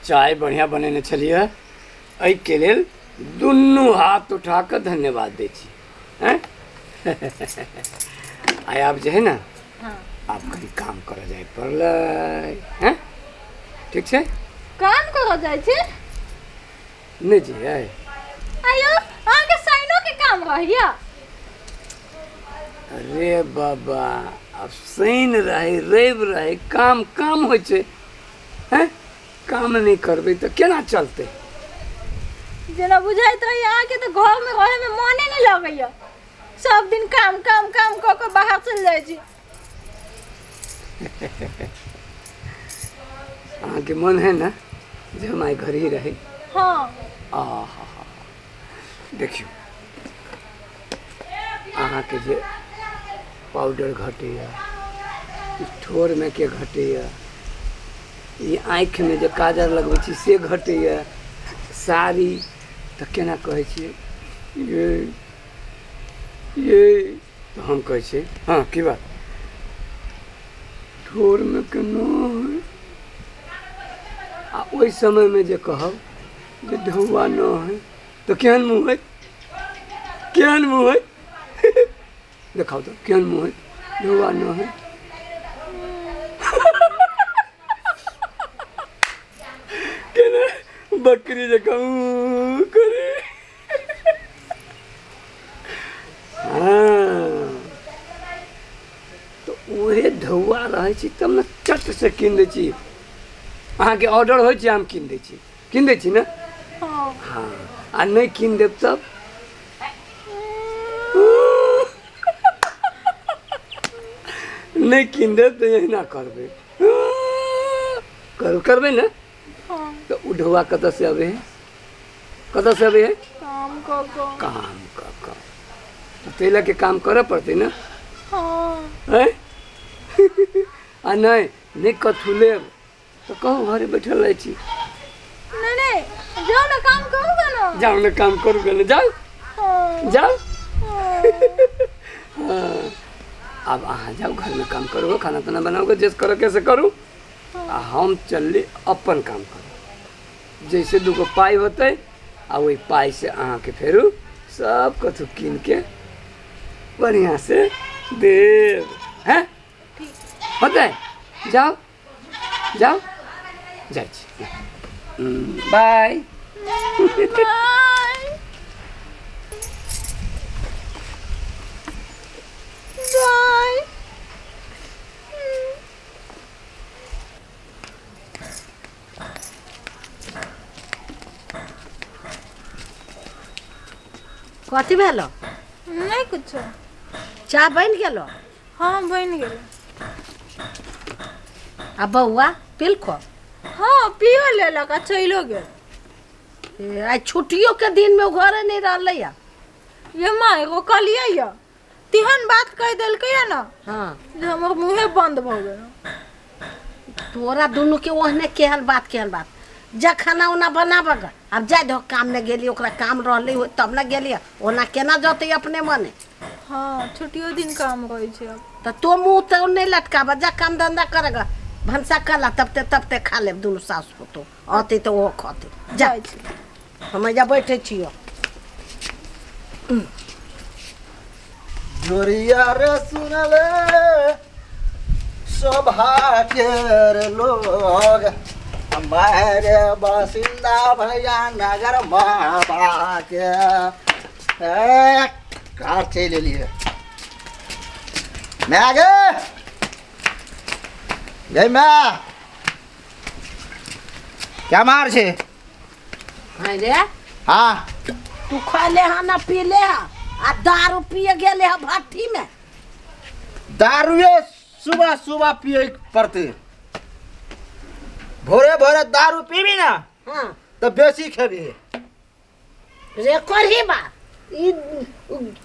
चाय बढ़िआँ बनेने छलियै एहिके लेल दुनू हाथ उठा कऽ धन्यवाद दै छी हैं आइ आब जे है ने हाँ आब कनि काम करऽ जाय पड़लै हैं ठीक छै काम करऽ जाइ छी नहि जइयै आयो अहाँके साइनो के काम रहैया अरे बाबा आब शनि रहै रवि रहै काम काम होइ छै हैं काम नहि करबै तऽ केना चलतै जेना बुझाइत रहैया अहाँके तऽ घरमे रहैमे मने नहि लगैया सब दिन काम काम काम कऽ कऽ बाहर चलि जाइ छी अहाँके मन है ने जे हम आइ घर ही रही हाँ आहा देखियौ अहाँके जे पाउडर घटैए ई ठोरमे के घटैए ई आँखिमे जे काजर लगबै छी से घटैए साड़ी तऽ केना कहै छियै ये ये तऽ हम कहै छियै हँ की बात ठोरमे केना आ ओहि समयमे जे कहब जे ढौआ न है तऽ केहन मुँह होइत केहन मुँह होइत देखाउ तऽ केहन मुँह होइत ढौआ न है केना बकरी जकाँ ऊ करे हँ तऽ उहे ढौआ रहै छी तब ने चट से कीन दै छी अहाँके ऑर्डर होइ छै हम कीन दै छी कीन दै छी ने हाँ हँ आ नहि कीन देब तब नहि कीन देब तऽ एहिना करबै करू करबै ने हाँ तऽ ओ ढौआ कतऽसँ अबै है कतऽसँ अबै है काम कऽ कऽ काम कऽ कऽ तऽ ताहि लऽ के काम करऽ पड़तै ने हाँ आँय आ नहि नहि कथू लेब तऽ कहू घरे बैठल रहै छी नहीं नहीं जाओ ना काम करूँगा ना जाउ ने काम करू गने जाउ हाँ जाउ हाँ हाँ। आब अहाँ जाउ घरमे काम करू खाना ताना बनाउ जे करऽ के से करू आ हम चलली अपन काम करू जैसे दूगो पाइ होतै आ ओहि पाइसँ अहाँके फेरू सब कथू कीन के बढ़िआँ से देब हैं होतै जाउ जाउ जाइ छी बाय बाय बाय कथी भेलो नहीं कुछो चाह बनि गेलो हाँ बनि गेल आ बौआ पिलको हाँ पियो लेलक आ चलियो गेल ए, आइ छुट्टियो के दिन में घरे नहीं रहलै या ये माँ एगो कहलियै यऽ तेहन बात कहि देलकै यऽ ने हाँ जे हमर मुँहे बन्द भऽ गेल तोरा दुनू के ओहने केहन बात केहन बात जा खाना उना बनाबऽ ग आब जाय दहो काम में गेली ओकरा काम रहलै होय तब ने गेली ओना केना जतै अपने मने हाँ छुट्टियो दिन काम रहै छै आब तऽ तो मुँह तऽ नहि लटकाबऽ जा काम धंधा कर ग भनसा कला तब ते तब ते खा लेब दुनू सास पुतोह अतै तऽ ओहो खतै जा जाइ छी हम एहिजा बैठे छियौ जोरिया रे सुनले शोभा के रे लोग हमारे बासिंदा भैया नगर बाबा के ए, कार चलि एलियै माय गे गे माय क्या मार छै हाँ रे हाँ तू खैले हा ना पीले हा आ दारू पिए गेले हा भट्ठी में दारुए सुबह सुबह पिए पड़ते भोरे भोरे दारू पीबी ना हाँ तऽ बेसी खेबी रे करही बा ई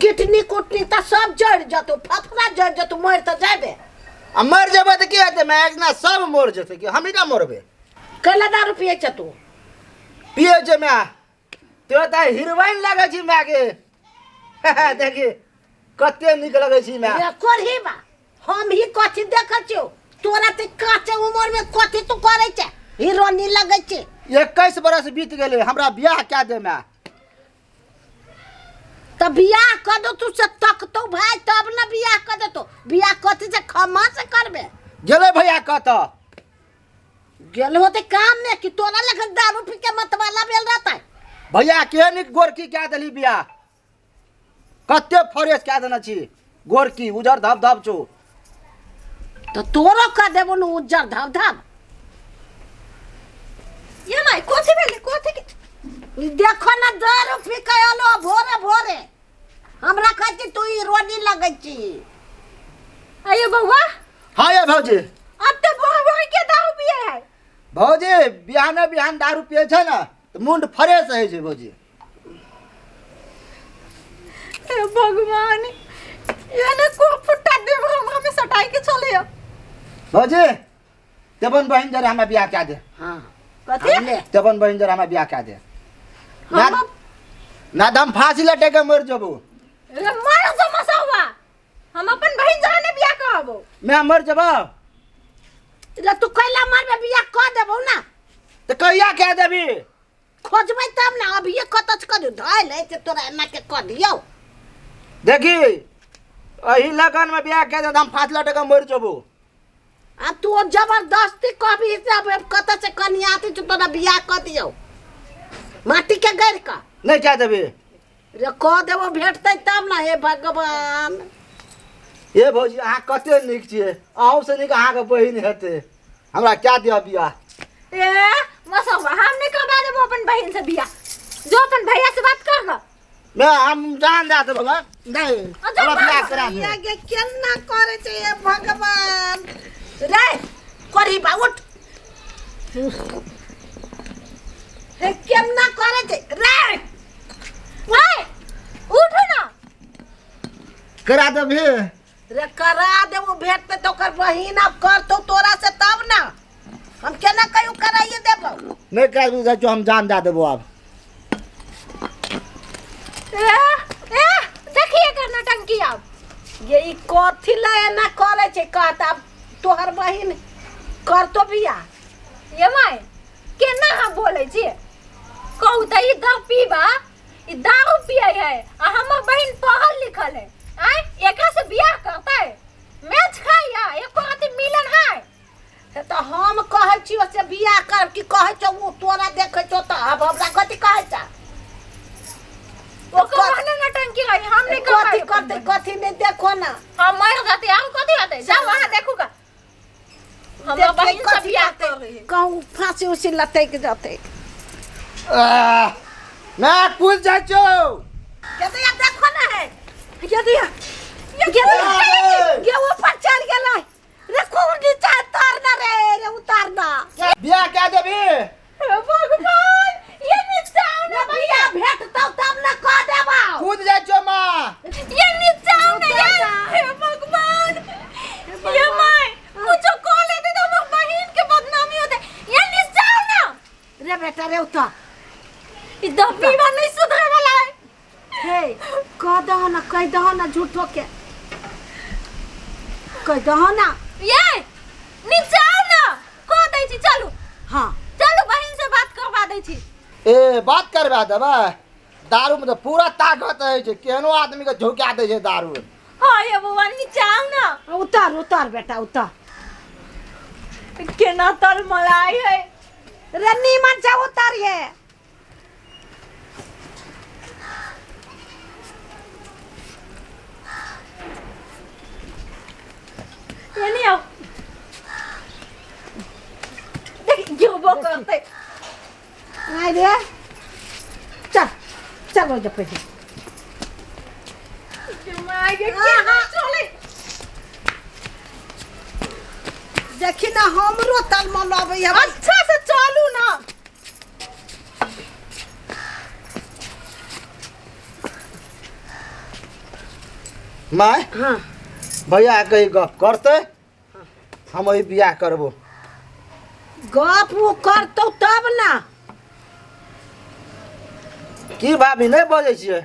किडनी कुटनी तऽ सब जड़ जतो फफड़ा जड़ जतो मर तऽ जाबे आ मर जेबै तऽ की हेतै मैं एक दिना सब मर जेतै कि हम ना मरबै कैला दारू पिए छ तू पिए छै माय तो तऽ हीरोइन लगै छी माय के देखी कते नीक लगै छी माय रे करही बा हम ही कथी देखै छियौ तू तोरा ते काचे उमर में कथी तू करै छै हीरोनी लगै छै। 21 बरस बीत गेलै, हमरा बियाह कए दे माय। तऽ बियाह कऽ दो तू से तकतौ भाय तब ने बियाह कऽ देतौ। बियाह कथी से खम्मा से करबे? गेलै भैया कतऽ? गेल होते काम में कि तोरा लखन दारू पी के मतवाला भेल रहता। भैया के नीक गोरकी कए देली बियाह, कते फ्रेश कए देने छी गोरकी, उजर धब धब छौ। तो तोरो कऽ देबो न उज्जर धब धब। ये माय कथी भेलै कथी के? ई देखो न दारू पी के एलो भोरे भोरे, हमरा कहै छी तू ई रोनी लगै छी। आइयो बौआ। हाँ ये भौजी। अब तो भोरे भोरे के दारू पिए है? भौजी बिहाने बिहान दारू पिए छै ने तऽ मुंड फ्रेश होइ छै भौजी। हे भगवान, ये ने को फुट्टा देव हमरा में सटाई के चले। भौजी तेवन बहिन जरा हमरा बियाह कए दे। हाँ कथी? ले। तेवन बहिन जरा हमरा बियाह कए दे। ना ना दम फांसी लटक के मर जबो। रे मर जो मसावा, हम अपन बहिन जरा ने बियाह करबो। मैं मर जबो। रे तू कैला मरबे, बियाह कऽ देबौ ना। तऽ कहिया कए देबी? खोजबै तब ना, अभिये कतऽ से कऽ दियौ, धैल है से तोरा एना के कऽ दियौ। देखी एही लगन में बियाह कए दे, हम फांसी लटक के मर जबो। आ तू जबरदस्ती कहबी से अब कतऽ से कनिया आती छौ तोरा बियाह कऽ दियौ माटी के गैर कऽ। नहीं कए देबी? रे कऽ देबो भेटतै तब ना। हे भगवान। हे भौजी अहाँ कते नीक छियै, अहूँ से नीक अहाँके बहिन हेतै, हमरा कए दिअ बियाह। ए मसौआ, हम नहीं करबा देबो अपन बहिन से बियाह, जो अपन भैया से बात कर लो। मैं हम जान दे देबो नहीं हमरा बियाह करा दे। ये गे केना करै छै हे भगवान। रे करी बा उठ, हे केना करै छै रे। ओए उठो ना। करा देबही? रे करा देबो भेटतै तऽ ओकर बहिन आब करतौ तोरा से तब ना, हम केना कहियो कराइए देबो। नहीं करा देबो जाइ छौ, हम जान दए देबो आब। ए ए देखिए एकर नौटंकी आब। ये ई कथी ला एना करै छै? कहत आब तोहर बहिन करतो बियाह। ये माय केना हम बोलै छी? कहू तऽ ई दारू पीबा, ई दारू पियै है आ हमर बहिन पढ़ल लिखल है, आय एकरा से बियाह करतै? मैच खाइया एको राति मिलन है। से तऽ हम कहै छियौ से बियाह कर कि कहै छौ ओ तोरा देखै छौ तऽ आब हमरा कथी कहै छ? ओकर ओहने नौटंकी रही, हम नहीं कथी करबै। करतै कथी नहीं देखो ना। हम मर जाते हम कथी होतै? जाओ वहाँ देखू का हमर बहिन से बियाह कर रही है। कहूँ फांसी उसी लटक जतै। मैं कूद जाइ छौ। के दिया देखो ना है, के दिया ये ये ऊपर चढ़ गेलै रे, खूब नीचा उतारना रे, रे उतारना। बियाह कए देबी? हे भगवान, ये नीचा आओ ना बियाह भेटतौ तब ना कऽ देबौ। कूद जाइ छौ माँ। ये नीचा आओ ना यार। हे भगवान, ये my कुछो कह लेते तो हमर बहिन के बदनामी होते। ये नीचा आओ ना रे बेटा रे उतर। ई दबीवा नहीं सुधरे वाला है। हे कह दहो ना, कह दहो ना झूठो के कह दहो ना। ये नीचा आओ ना, कह दै छी। चलू हाँ चलू बहिन से बात करवा दै छी। ए बात करवा देबै? दारू में तऽ पूरा ताकत रहै छै, केहनो आदमी के झोंका दै छै दारू। हाँ ये बौआ नीचा आओ ना। उतर उतर बेटा उतर। केना तल मलाई है रे, नीमन से उतर ये। ये नहीं आओ, देख गिरबो करते। आय रे चल चल हो जा पहिले। My गे केना चले? देखी ना हमरो तलमल अबै है। अच्छा से चलू ना। My हाँ भैया कही गप करतै, हम अभी बियाह करबो। गप वो करतौ तब ना। की भाभी नहीं बजै छियै?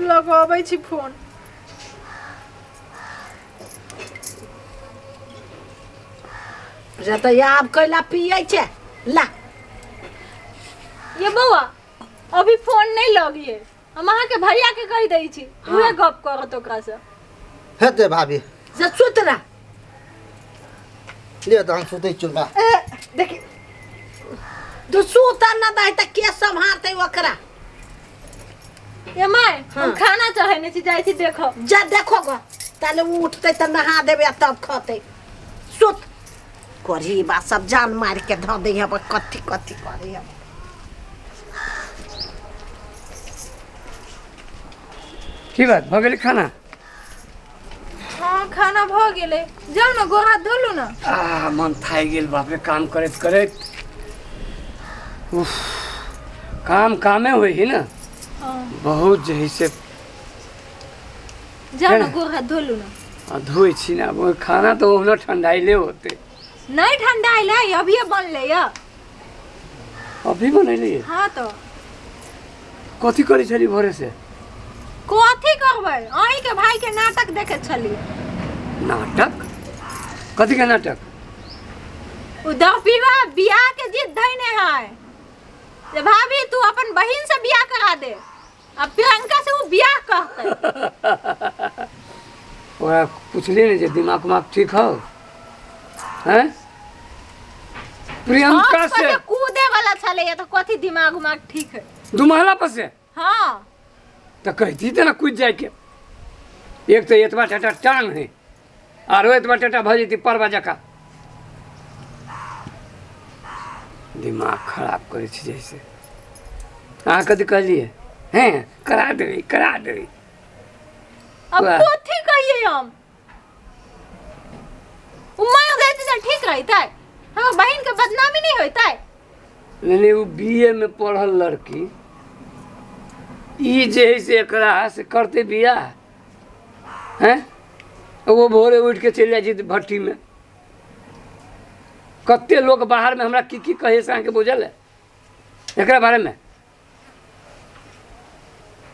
लगाबै छी फोन। रे तऽ आब कैला पियै छै ला। ये बौआ अभी फोन नहीं लगिए, हम अहाँ के भैया के कहि दै छी, उहे गप करत ओकरा से। हेतै भाभी। से सुत रह। ले तऽ हम सुतै छियौ बा। ए देखी तू सुत न दही तऽ के सम्हारतै ओकरा? ये my हम हाँ। खाना चढ़ेने छी, जाइ छी देखो। जा देखो ग, ताले उ उठतै तऽ नहा देबै आ तब खतै। सुत करही बा सब जान मारि के धऽ दै हब, कथी कथी करी हब। की बात भऽ गेलै खाना? हाँ खाना भऽ गेलै, जाउ ने गोर हाथ धोलू ने। आ मन थाकि गेल बाप रे काम करैत करैत। उफ, काम कामे होइ है ना। हाँ। बहुत जे है से जाउ ने गोर हाथ धोलू ने। आ धोइ छी ने, आब खाना तऽ ओहुना ठंडाइले होते। नहीं ठंडा अइलै, अभिये बनलै या। अभी बनैलियै? हाँ तो कथी करै छली भोरे से? कथी करबै, अहीं के भाई के नाटक देखे छलियै। नाटक? कथी के नाटक? उ दफीवा बियाह के जिद धैने है जे भाभी तू अपन बहिन से बियाह करा दे, अब प्रियंका से उ बियाह कहतै। ओकरा पुछली ने जे दिमाग उमाग ठीक हौ? हैं प्रियंका छत पर से जे कूदे वाला छलै तऽ कथी दिमाग उमाग ठीक है? दुमहला पर से? हाँ। तऽ कहती तऽ ना कूद जायके। एक तऽ एतबा टाटा टांग है, आरो एतबा टाटा भऽ जेती परवा जकाँ। दिमाग खराब करै छै जैसे। अहाँ कथी कहलियै? हैं करा देबै करा देबै। अब वाह। कथी कहिए हम? उ मर जाइते तऽ ठीक रहितै, हमर बहिन के बदनामी नहीं होइतै। नहीं नहीं, वो बीए में पढ़ल लड़की ई जे है से एकरा से करते बियाह हैं? वो भोरे उठ के चलि जाइ छै भट्टी में। कते लोग बाहर में हमरा की की कहे से अहाँके बुझल है एकरा बारे में?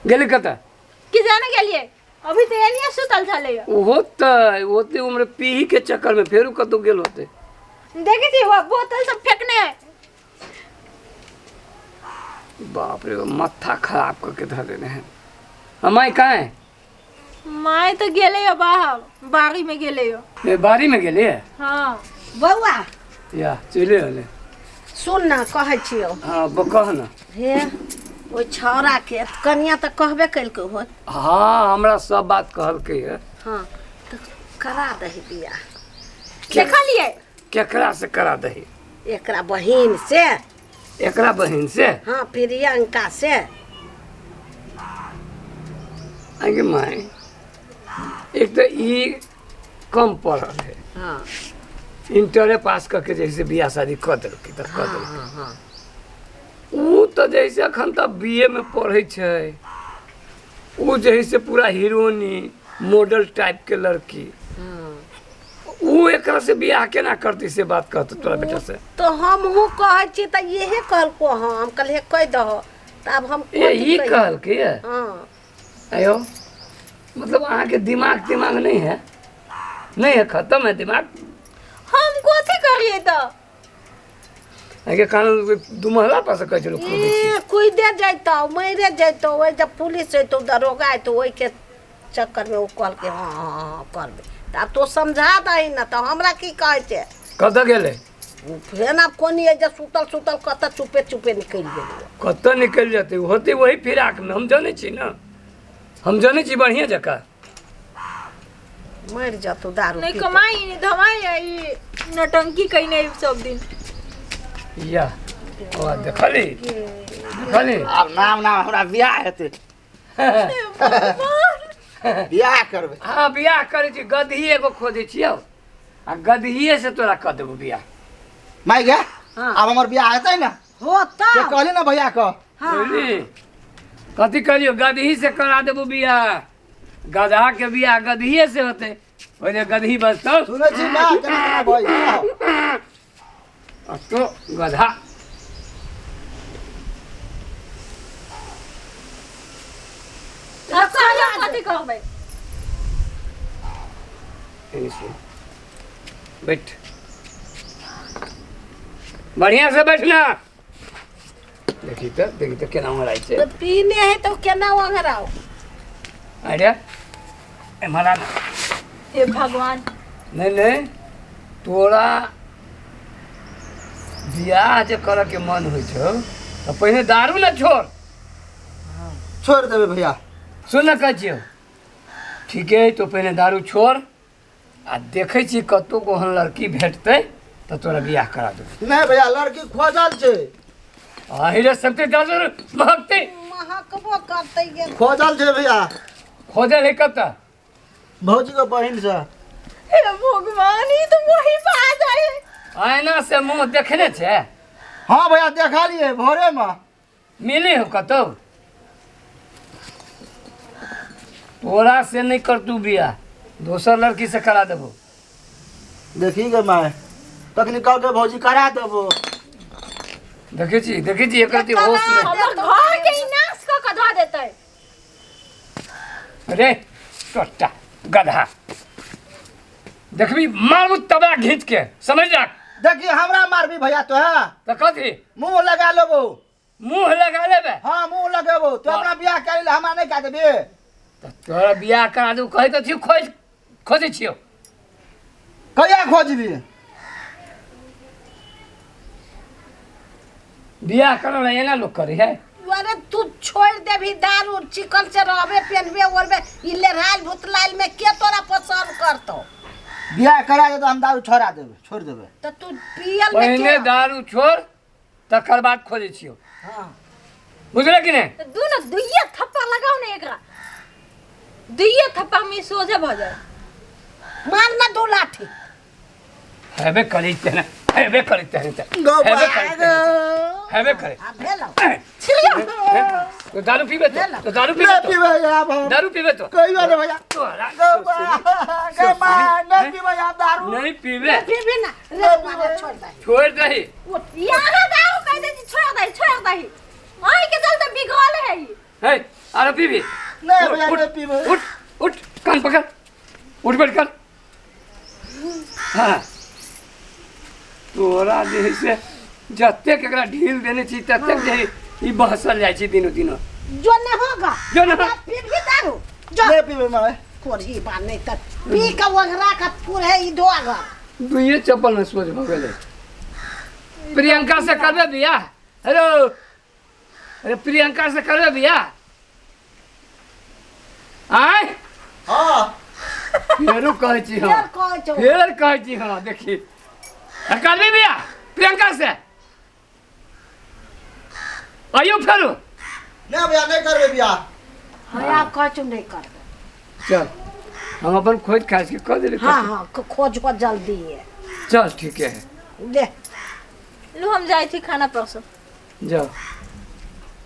गेली कतऽ? कि जाने गेलियै, अभी तऽ एलियै सुतल छलै। ओहो तऽ ओते उम्र पीही के चक्कर में फेरो कतौ गेल होते। देखै छी वो बोतल सब फेकने है। बाप रे, माथा खराब करके धर देने हैं। माई कहाँ है? माय तऽ गेलै हो बाहर, बाड़ी में गेलै हो। ए, बाड़ी में गेलियै? हाँ। बौआ या चले अले। सुन ना कहै छियौ। हाँ कह ना। हे ओहि छौड़ा के कनिया तऽ कहबे केलकै होत। हाँ हमरा सब बात कहलकै है। हाँ तऽ करा दही बियाह। देखलियै? केकरा से करा दही? एकरा बहिन से। एकरा बहिन से? हाँ प्रियंका से। आगे माय एक तो ई कम पढ़ल है। हाँ इंटरे पास करके जैसे बियाह शादी कऽ देलकै तऽ कऽ देलकै। हाँ हाँ उ तऽ जैसे अखन तऽ बीए में पढ़ै छै, उ जे है से पूरा हीरोइनी मॉडल टाइप के लड़की। हाँ उ एकरा से बियाह केना करतै से बात कहतौ तोरा बेटा से? तो हमहूँ कहै छी तऽ इहे कहलको। हाँ हम कहलियै कहि दहो तऽ आब हम कथी यही कहियै? कहलकै है? हाँ। अयो मतलब अहाँके दिमाग दिमाग नहीं है? नहीं है, खत्म है दिमाग। हम कथी करियै तऽ? अहाँके कान दुमहला पर से कहै छै लोक कूदै छै। ए कूदे जैतौ मरे जैतौ, ओहि जब पुलिस अयतौ दरोगा अयतौ ओहिके चक्करमे ओ कहलकै हाँ हाँ हाँ करबै। तऽ आब तो समझा दही ने तऽ हमरा की कहै छै? कतऽ गेलै? ओ फेर आब कोनी जे सुतल सुतल कतऽ चुपे चुपे निकलि गेलै। कतऽ निकलि जेतै? होतै वही फिराकमे, हम जनै छी ने, हम जनै छी बढ़िआँ जकाँ। मरि जतौ दारू नहीं पी के। कमाई नहीं धमाई ई नौटंकी कइने सब दिन। या ओ देखली देखली। आब नाम नाम हमरा बियाह हेतै। बियाह करबै। हाँ बियाह करै छी, गदही एगो खोजै छियौ आ गदहिए से तोरा कऽ देबौ बियाह। माय गे हाँ। आब हमर बियाह हेतै ने? होतौ। से कहली ने भैया के। हाँ। बुझली? कथी कहलियौ? गदही से करा देबौ बियाह। गदहा के बियाह गदहिए से होतै, ओहि गदही बजतौ। सुनै छी माँ केना केना भऽ जेतौ। आ तो गधा। अब कहियो कथी करबै? एने से बैठ। बढ़िया से बैठना। देखी तो, देखी तो केना ओंघराइ छै। तऽ पीने है तो केना ओंघराओ? अरे एम्हर आ ना। हे भगवान। नहीं नहीं, तोरा बियाह जे करऽ के मन होइ छौ तऽ पहिने दारू ने छोड़। छोड़ देबै भैया। सुन ने, कहै छियौ, ठीके है, तो पहिने दारू छोड़ आ देखै छी कतौ ओहन लड़की भेटतै तऽ तोरा बियाह करा देबौ। नहीं भैया, लड़की खोजल छै। अहि रे सबते दारू महकतै। महकबो करतै गे। खोजल छै भैया। खोजल है कतऽ? भौजी के बहिन से। हे भगवान, ई तो वही बात है। आईना से मुंह देखने छै? हाँ भैया, देखलिए भोरे में। मिली हो कतौ? तोरा से नहीं कर तू बियाह, दोसर लड़की से करा देबो। देखी गे my, तखनी कह के भौजी करा देबो। देखै छी, देखै छी एकर अथी होश नहि। हमर घर के ई नाश कऽ के धऽ देतै। अरे टोटा गधा, देखबी मारू तबला घींच के, समझ जा। देखी हमरा मारबी भैया तो है। तऽ कथी? मुंह लगा लेबो। मुंह लगा लेबे? हाँ मुंह लगेबो। तू अपना बियाह कर ले, हमरा नहीं कह देबे। तऽ तोरा बियाह करा दू कहै तऽ छियौ, खोज खोजै छियौ। कहिया खोजबी? बियाह करऽ ला एना लोक करै है? अरे तू छोड़ देबही दारू, चिकन से रहबे, पहनबे ओढ़बे, ई लेढ़ाइल भुतलाइल में के तोरा पसंद करतौ? बियाह करा दे तो हम दारू छोड़ा देबे, छोड़ देबे। तऽ तू पियल में पहिने के दारू छोड़, तकर बाद खोजै छियौ। हाँ। बुझले कि नहि? तऽ दू ने दुइये थप्पड़ लगाउ ने एकरा, दुइये थप्पड़ में ई सोझे भऽ जाय। मार ना दू लाठी। हेबे करै तेहने, हेबे करै तेहने ते, हेबे करै तेहने ते, हेबे करै। आ भेलौ। तो दारू पीबे तो, तो दारू पीबे नहीं तो, पीबे आब हम। दारू पीबे तो। कहियो नहीं भैया। तोरा गौ माँ, गौ माँ, नहीं पीबे आब दारू। नहीं पीबे। पीबी ना रे मारे, छोड़ दे। छोड़ दही। यहाँ दारू कह दे, छोड़ दही, छोड़ दही, अहीं के चलते बिगड़ल है ई। हे आरो पीबी? नहीं उठ, भैया, उठ, नहीं पीबे। उठ उठ, कान पकड़, उठ बैठ कर। हाँ तोरा जे है से जतेक एकरा ढील देने छी ततेक जे है ई बहसल जाइ छै दिनो दिनो। जो न होगा। जो न। पीबी दारू जो। नहीं पीबे माँ। कोढ़ी बा नहीं त पी के ओंघरा के पूरे ई धोआ घर। दुइये चप्पल में सोझ भऽ गेलै। प्रियंका से करबे बियाह? हेलो, अरे प्रियंका से करबे बियाह? आय। हाँ। फेरो कहै छी फेर हँ। कहै छौ। फेर कहै छी हँ। देखी, आ करबे बियाह प्रियंका से? आइयो फेरो। नहीं भैया, नहीं करबे बियाह। हाँ आब कहै छौ नहीं करबै। चल, हम अपन खोज खाज के कऽ देबै। हाँ हाँ, खोज को जल्दी है। चल, ठीक है। ले लू, हम जाइ छी खाना परसो। जाओ।